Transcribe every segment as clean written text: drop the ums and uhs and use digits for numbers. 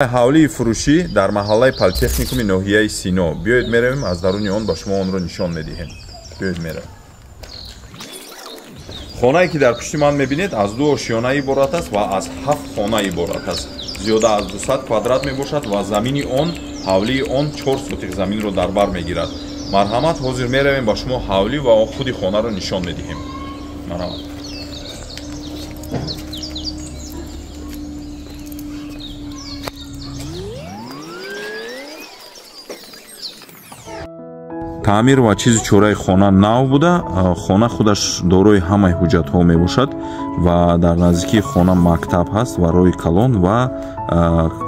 Ҳавлии фурӯшӣ дар маҳаллаи Политехникуми ноҳияи Сино. Биёед меравем, аз даруни он ба шумо онро нишон медиҳем. Биёед меравем. Хонае ки дар пушти ман мебинед, аз ду ошёна иборат аст ва аз 7 хона иборат аст. Зиёда аз 200 квадрат мебошад ва замини он, ҳавлии он 4 сотих заминро дар бар мегирад. Марҳамат, ҳозир меравем, ба шумо ҳавлӣ ва худи хонаро нишон медиҳем. Марҳамат. Таъмир ва чизи чораи хона нав буда, хона худаш дорои ҳамаи ҳуҷҷатҳо мебошад ва дар наздикии хона мактаб ҳаст ва роҳи калон ва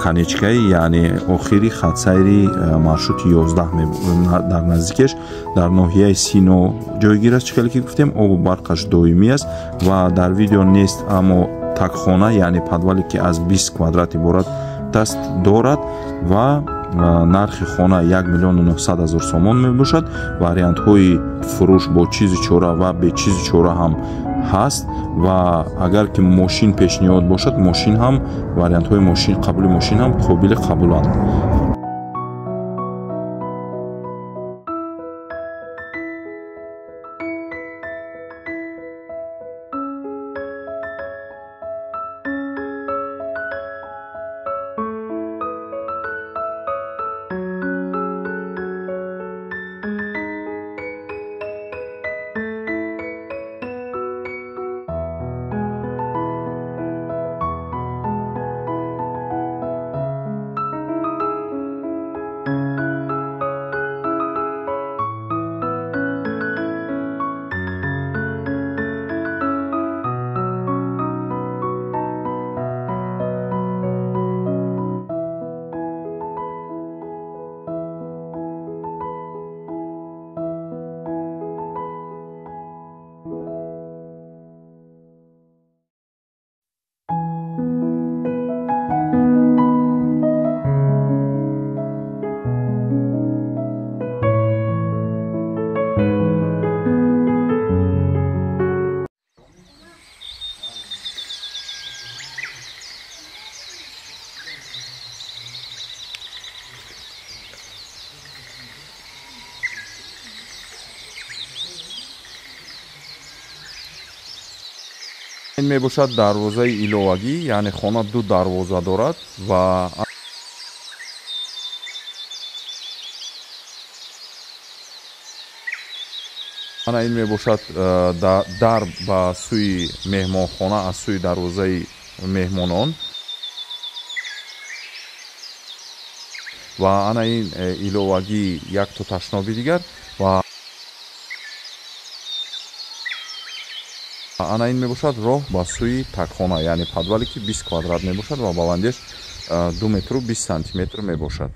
конечкаи, яъне охири хатсайри маршрути 11 дар наздикеш дар ноҳияи Сино ҷойгир аст. Чӣ хеле ки гуфтем, обу барқаш доимӣ аст ва дар видео нест, аммо такхона, яъне подвале ки аз 20 квадрат иборат аст дорад ва нархи хона 1 900 000 сомон мебошад. Вариантҳои фурӯш бо чизи чора ва бе чизи чора ҳам ҳаст ва агар ки мошин пешниҳод бошад, мошин ҳам, вариантҳои мошин, қабули мошин ҳам қобили қабуланд. Ин мебошад дарвозаи иловагӣ, яъне хона ду дарвоза дорад ва ана ин мебошад дар ба сӯи меҳмонхона аз сӯи дарвозаи меҳмонон ва ана ин иловагӣ якто ташноби дигар ва ана ин мебошад роҳ ба сӯи такхона, яъне подвале ки 20 квадрат мебошад ва баландиаш 2 метру 20 сантиметр мебошад.